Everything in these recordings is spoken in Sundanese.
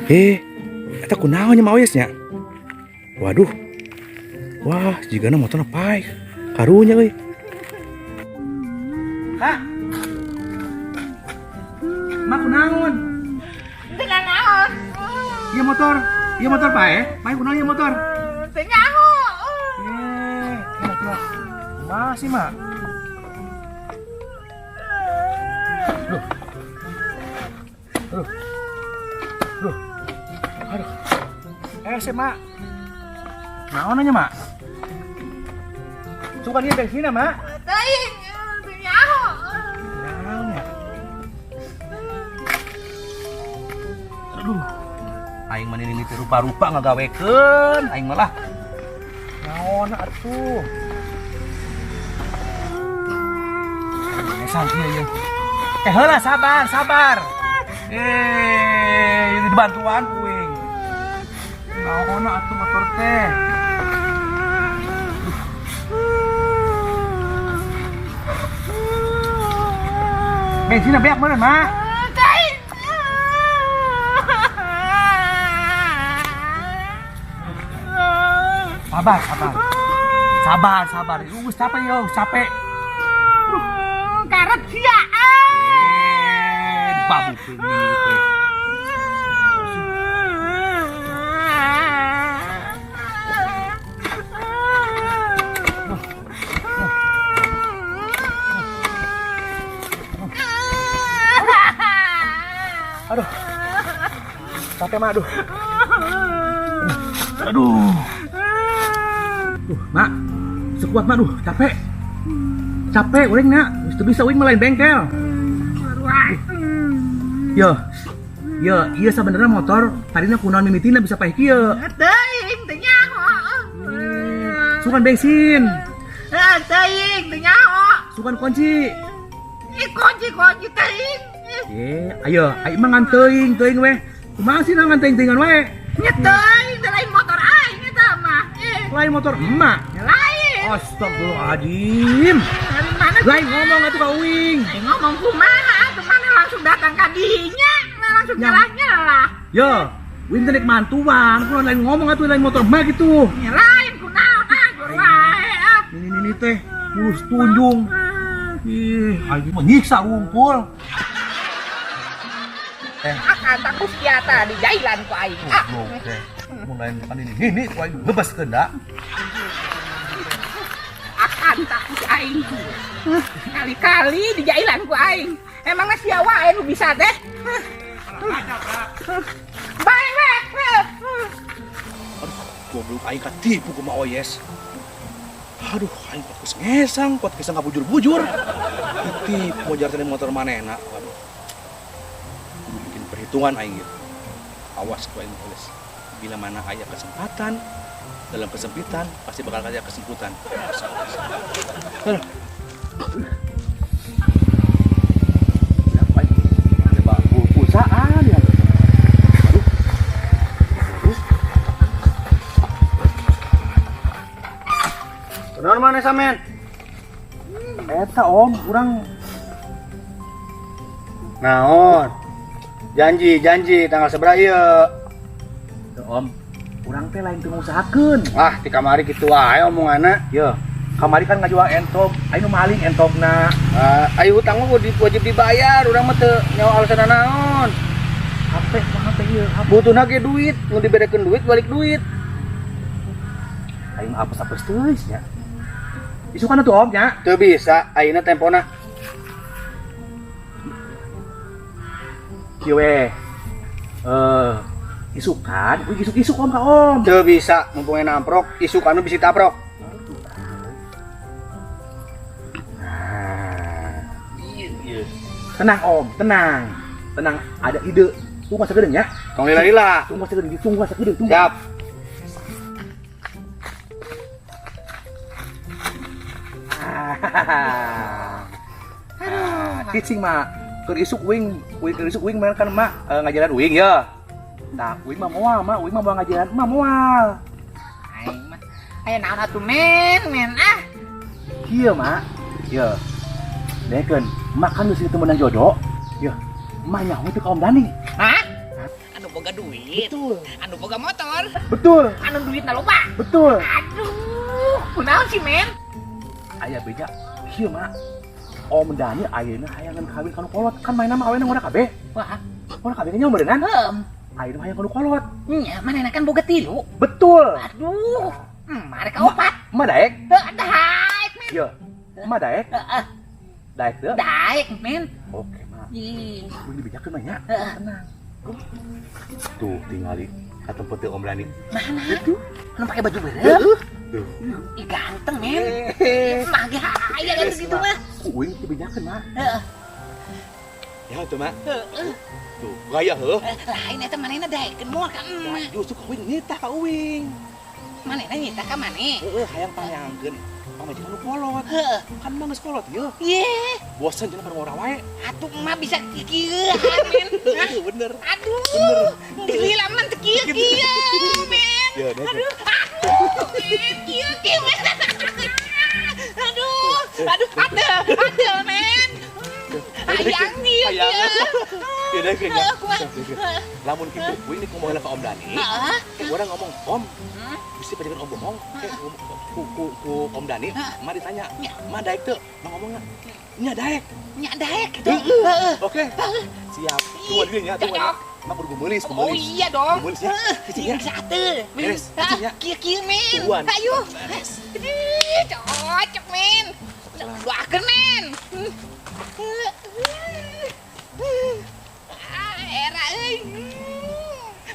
Eh, eta kunaon nya Mak Oyes nya? Waduh. Wah, jigana motorna paeh. Karunya euy. Hah? Mak, kunaon? Teu naon. Ieu motor paeh? Paeh kunaon ieu motor? Teu nyaho. Eh, motor. Masih, Mak. Duh. Duh. Duh. Aduh. Eh, si Mak. Naon nya, Mak? Suka dia bensinna, Mak. Teuing, teu nyaho. Naon ya? Aduh. Aing mah nini rupa-rupa ngagawekeun, aing malah. Naon atuh? Ngesan kieu ieu. Eh, heula, sabar, sabar. Eh, ini dibantuan kuing. Naon atuh motor teh? Bensinnya beak mana, Mak? Teuing. Sabar, sabar. Sabar, sabar. Geus capek yo, capek. Karet sia. Eh, dibabukeun teh. Aduh. Capek, Mak, aduh. Aduh. Duh, Mak. Sekuat, Mak, duh, capek. Capek uring, nak. Geus teu bisa uing mah lain bengkel. Yo. Yo, iya sebenarnya motor tadinya kunaon mimitina bisa paeh kieu. Teuing, teu nyaho. Sukan bensin, Eh, teuing, teu nyaho. Sukan kunci. Ih, kunci-kunci teuing. Eh, ayo, ayo mah ngan teuing, teuing weh. Kumaha sih ngan teuing-teuingan wae? Nya teuing, teu lain motor aing eta mah. Eh, Lain motor emak. Lain. Astagfirullahaladzim. Dari mana? Lain ngomong atuh ka uing. Lain ngomong kumaha atuh, mana langsung datang ka dinya, langsung Ya. nyelah-nyelah. Yo, uing teh nek mantuan, kunaon lain ngomong atuh lain motor emak gitu. Nya lain kunaon ah, guru wae ah. Ini ini teh mulus tunjung. Ih, aing mah nyiksa wungkul. Eh, Akan tak ku sia di jailan ku aing. Ah. Goblok teh. Mun lain kan ini ku aing bebaskeun da. Akan tak ku aing. Kali-kali di jailan ku aing. Emangnya sia wae nu bisa teh? Bae we. Aduh, goblok aing katipu ku Mak Oyes. Aduh, aing kuat geus ngesang, kuat geus ngabujur-bujur. Ditipu mau jalan motor manehna. Waduh. Kudu bikin perhitungan aing ieu. Awas ku aing Mak Oyes. Bila mana aya kesempatan, dalam kesempitan pasti bakal aya kesemputan. Aduh. Berapa ini? Coba pulsaan ya. Aduh. Aduh. Kunaon maneh samen? Eta Om, urang Naon? Janji, janji tanggal sabaraha ieu? Teu, Om. Urang teh lain teu ngusahakeun. Ah, ti kamari kitu wae omonganna. Ye, kamari kan ngajual entog, aya nu maling entogna. Ah, ayo utang mah wajib dibayar, urang mah teu nyawa alasan naon. HP mah HP ieu, HP. Butuhna ge duit, nu diberekeun duit balik duit. Aing mah apes-apes teuing nya. Isukan atuh Om nya. Teu bisa, ayeuna tempona. Kieu we. Isukan, wih isuk-isuk Om ka Om. Teu bisa, mumpung enak amprok, isukan bisa taprok. Nah, iya. Tenang Om, tenang. Tenang, ada ide. Tunggu sakedeung ya. Tong lila-lila. Tunggu sakedeung, tunggu sakedeung, tunggu. Siap. Aduh, cicing mak. Keur isuk uing, uing keur isuk uing mah kan mak ngajaran uing ya. Nah, uing mah moal, mak, uing mah moal ngajaran, mak moal. Aing mah aya naon atuh men, men ah. Kieu mak. Ye. Dekeun, mak kan geus teu meunang jodoh. Ye. Mak nyaho teu ka Om Dani. Hah? Aduh, Anu boga duit. Betul. Anu boga motor. Betul. Anu duitna loba. Betul. Aduh, kunaon sih, men? Aya beja. Kieu mah. Om Dani ayeuna hayangan kawin ka nu kolot. Kan mainna mah awena ngora kabeh. Wah, Ngora kabeh nya meureunnan. heum. Ayeuna hayang ka nu kolot. Nya, manehna kan boga tilu. Betul. Aduh, arek ka opat. Emak daek? Heuh, daek, men. Iya. Emak daek? Heeh, Daek teu? daek, men. Oke, mak. Ih, Kudu dibejakeun mah nya. Heeh. Tenang. Tuh tingali ka tempat teh Om Dani. Mana? Itu. Anu pakai baju beureum? Tuh. Ih, ganteng, men. Mah ge hayang atuh gitu mah. Ku uing dibejakeun mah. Heeh. Ya tuh, mak. Heeh. Tuh, gaya heuh. Eh, lain eta manehna daekeun moal ka emak. Justru ka uing nitah ka uing. Manehna nyita ka maneh. Heeh, hayang pangnyangkeun pamajikan nu kolot. Heeh. Kan mah geus kolot ieu. Ye, Bosen cenah kana ngora wae. atuh emak bisa kikieuan, men. Hah? Heeh, bener. Aduh, gila man teu kieu-kieu, men. Ya, deh. Aduh, aduh, men, kieu-kieu, men. Aduh, aduh, ada, ada, men. Hayang kieu Hayang. kieu. Ya deh kayaknya. Heeh, kumaha? Lamun kitu, uing nih ngomong ke Om Dani. Heeh. Orang ngomong, "Om, Hmm? bisa pajakan Om bohong." Kayak ku, ku, ku Om Dani, Heeh. emak ditanya, Ya. "Emak daek teu?" Emak ngomongnya, "Nya daek." Nya daek gitu. Heeh. Oke. Siap. Tunggu dulu ya, tunggu. Cocok. Emak kudu geumelis, Oh geumelis. iya dong. Geumelis ya. Heeh. Cicing ya. Bisa atuh. Men. Beres, cicing ya. Kieu-kieu, men. Tungguan. Ayo. Beres. Aduh, cocok, men. Doakeun, men. Ah, era euy.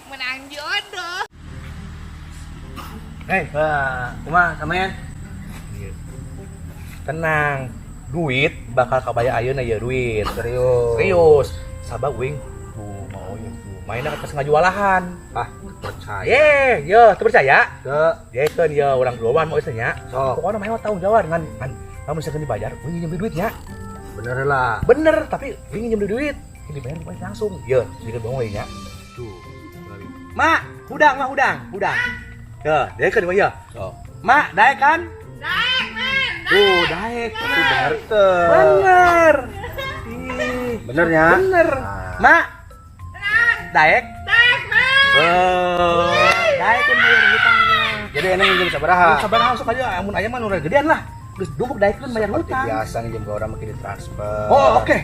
Menang jodoh. Hei, Wah, kumaha sampean? tenang. Duit bakal kabayar ayeuna ya duit. Serius. Serius. Sabab uing tuh mau ya tuh. Mainnya pas ngajualahan. Ah, percaya. Ye, yo, teu percaya? Teu. Ye kan ya orang duluan mau istilahnya. Sok. Pokoknya mah tanggung jawab ngan ngan kamu bisa dibayar, uing nginjem duitnya. Bener lah. Bener, tapi uing nginjem duit. Ini dibayar bukan langsung. Ye, jadi bohong ya. Tuh. Mak, hudang mah hudang, hudang. Tuh, daek kan ya. Sok. Mak, daek kan? Daek, men. Tuh, daek. Tapi bener teu. Bener. Ih, Bener nya? bener. Ah. Mak, daek. Daek, men. Oh, daek kan bayar hutangnya. Jadi enak nginjem sabaraha? Sabar sok aja amun aya mah nu gedean lah. Geus dubuk daekeun bayar Seperti hutang. biasa nginjem ke orang makin ditransfer. Oh, oke.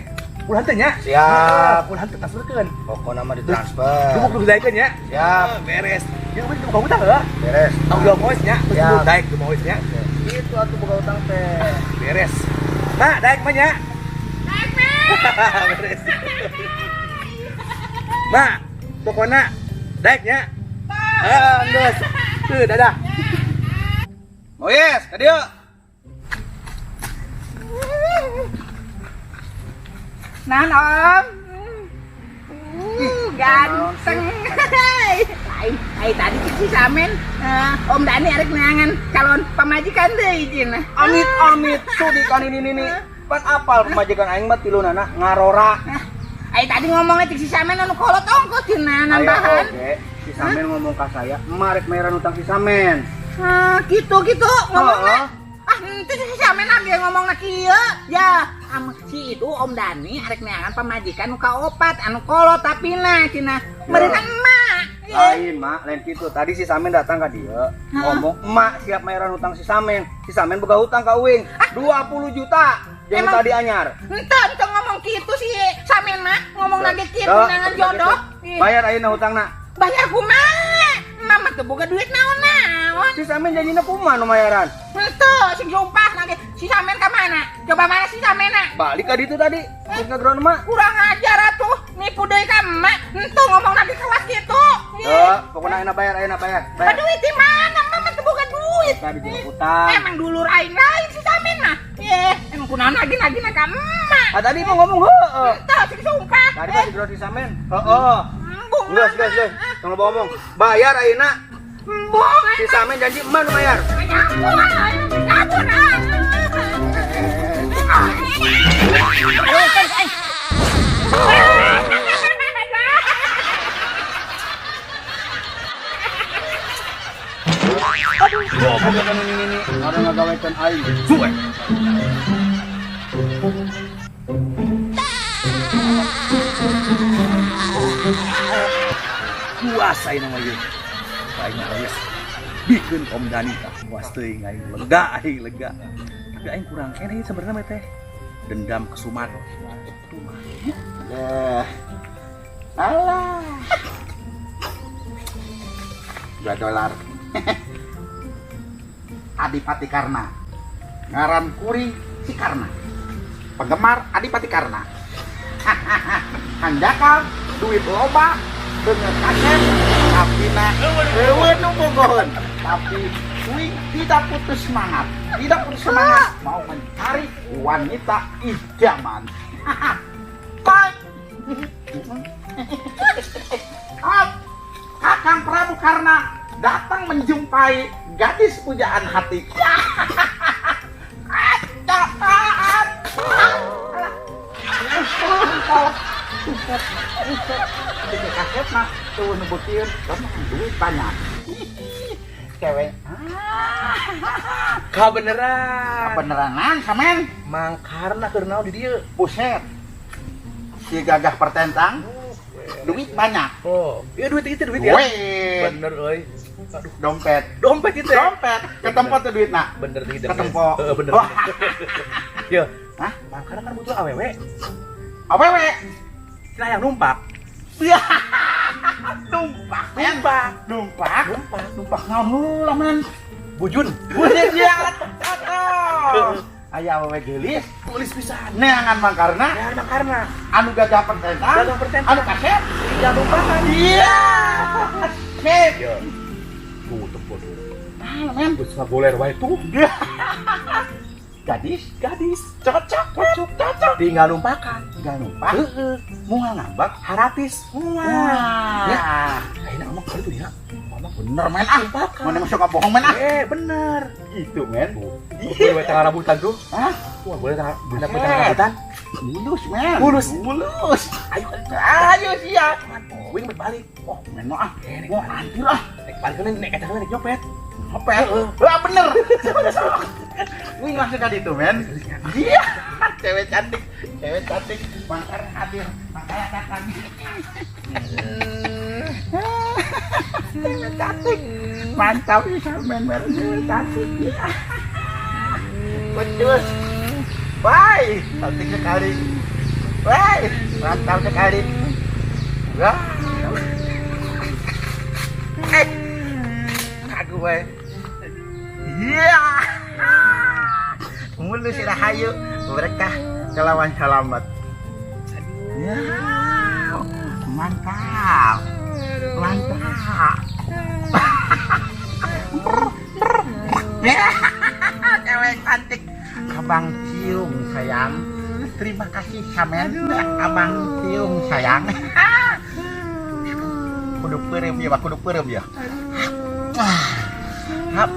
Ulah henteu nya. Siap. Ulah henteu transferkeun. Pokoknya mah ditransfer. Dubuk dubuk daekeun nya. Siap. Ah, beres. Ya udah buka hutang heuh. Beres. Tanggung jawab mois nya. Terus Siap. dubuk daek tuh mois nya. Itu atuh boga utang teh. Beres. Mak, daek mah nya. Daek, men. Beres. Mak, pokoknya daek nya. Ah, geus. Tuh, dadah. Moyes, ka dieu. Nah, Om. Ganteng. Lain, lain tadi si Samen, Om Dani arek neangan calon pamajikan deui cenah. Amit amit sudi kan ini nini. Pan apal pamajikan aing mah tilunana ngarora. Ai tadi ngomongnya cik si Samen anu kolot ongkos cenah nambahan. Aya oge, si Samen ngomong ka saya, emak rek mayaran utang si Samen. Hah, gitu gitu ngomongna. Heeh. Ah, henteu si Samen lagi ngomongna kieu. Ya, si itu Om Dani arek neangan pamajikan nu kaopat anu kolot tapi nah cenah. Meureunna emak. Lain, Mak, lain gitu. Tadi si Samen datang ka dieu, ngomong, "Emak siap mayaran utang si Samen." Si Samen boga utang ka uing 20 juta. Jeung Emang- tadi anyar. Henteu, henteu ngomong kitu si Samen mah, ngomong lagi kitu Tuh, neangan tuh, jodoh. tuh. Ih, Bayar ayeuna hutangna. Bayar kumaha? Mama teu boga duit naon-naon. Si Samen janjina kumaha nu mayaran? Henteu, sing sumpah lagi. Si Samen ka mana? Coba mana si Samena? Balik ka ditu tadi. Terus ngageron emak. Kurang ajar atuh, nipu deui ka emak. Henteu ngomong lagi kelas kitu. Ih. Tuh, pokoknya ayeuna bayar, ayeuna bayar. Bayar. Duit di mana? Mama teu boga duit. Tadi juga utang. Emang dulur aing lain si Samen mah. Ih, emang kunaon lagi-lagi ka emak. Ah tadi mau ngomong heeh. Henteu sing sumpah. Tadi mah digeron si Samen. Heeh. Embung. Geus, geus, geus. Tong loba ngomong. Bayar ayeuna. Embung. Si Samen janji emak nu bayar. Kabur, kabur. Ah. Aduh, kan ini ini orang ngagawekeun aing. Suwe. Puas aing mah ieu. Aing mah geus bikeun Om Dani tah, puas teuing aing, lega aing, lega. Tapi aing kurang keneh sebenarnya mah teh. Dendam kesumat. Tuh mah. Dah. Alah. $2. Adipati Karna. Ngaran kuring si Karna. Penggemar Adipati Karna. Hanjakal duit loba beungeut kasep tapi na euweuh nu bogoheun. Tapi kuring tidak putus semangat. Tidak putus semangat mau mencari wanita idaman. Bye. Up. Kakang Prabu Karna datang menjumpai gadis pujaan hati. Aduh. Buset, buset. Jadi kaset mah tuh nyebutin, duit banyak. Cewek. Kabeneran. Kabeneranan, Samen. Mang Karna keur naon di dieu? Buset. Si gagah pertentang, duit banyak. Oh, iya duit itu duit ya. Duit. Bener euy. Aduh, Dompet. Dompet itu. Ya? Dompet. Ketempo tuh duit nak. Bener tidak. Ketempo. Heeh, bener. Wah. Ya. Hah? Mang Karna kan butuh awewe. Awewe. Cenah yang numpak. Ya. Numpak. Numpak. Numpak. Numpak. Numpak naon heula, men? Bujun. Buset ya. Aya awewe geulis, Tulis pisan. Neangan Mang Karna, Ya, Mang Karna. Anu gagah pertentang, Gagah pertentang. Anu kasep. Tinggal numpakan. Iya. Sip. Ya. Tuh tempo tuh. Nah, men. Geus ngagoler wae tuh. Gadis, Gadis. Cocok, cocok, cocok. Tinggal numpakan. Tinggal numpak, Heeh. Moal ngambek. Haratis. Wah. Ya. Ayeuna ngomong kali tuh ya. Ngomong Bener men ah. Numpakan. Mana masuk bohong men ah. Eh, bener. Itu men. Tuh. Boleh tengah rambutan tuh. Hah? Wah, boleh tengah budak tengah rambutan. Mulus men. Mulus. Mulus. Ayo, Ayo siap. Wing balik. Oh, men ah. Eh, naik Wah, balik. anjir ah. Naik balik kan naik kacang naik nyopet. Apa ya? Lah bener. Wing langsung ke itu men. Iya. Cewek cantik, cewek cantik. Mangkar hadir, makanya datang. Cewek cantik. Mantap bisa men, men cewek cantik. Iya. Becus. Bye, cantik sekali. Bye, mantap sekali. Wah. Eh, aku we. Iya. Mulus rahayu berkah kelawan selamat. Ya, mantap, mantap. Cewek cantik, abang cium sayang. Terima kasih Samen, abang cium sayang. Kudu peureum ya, kudu peureum ya. Hap.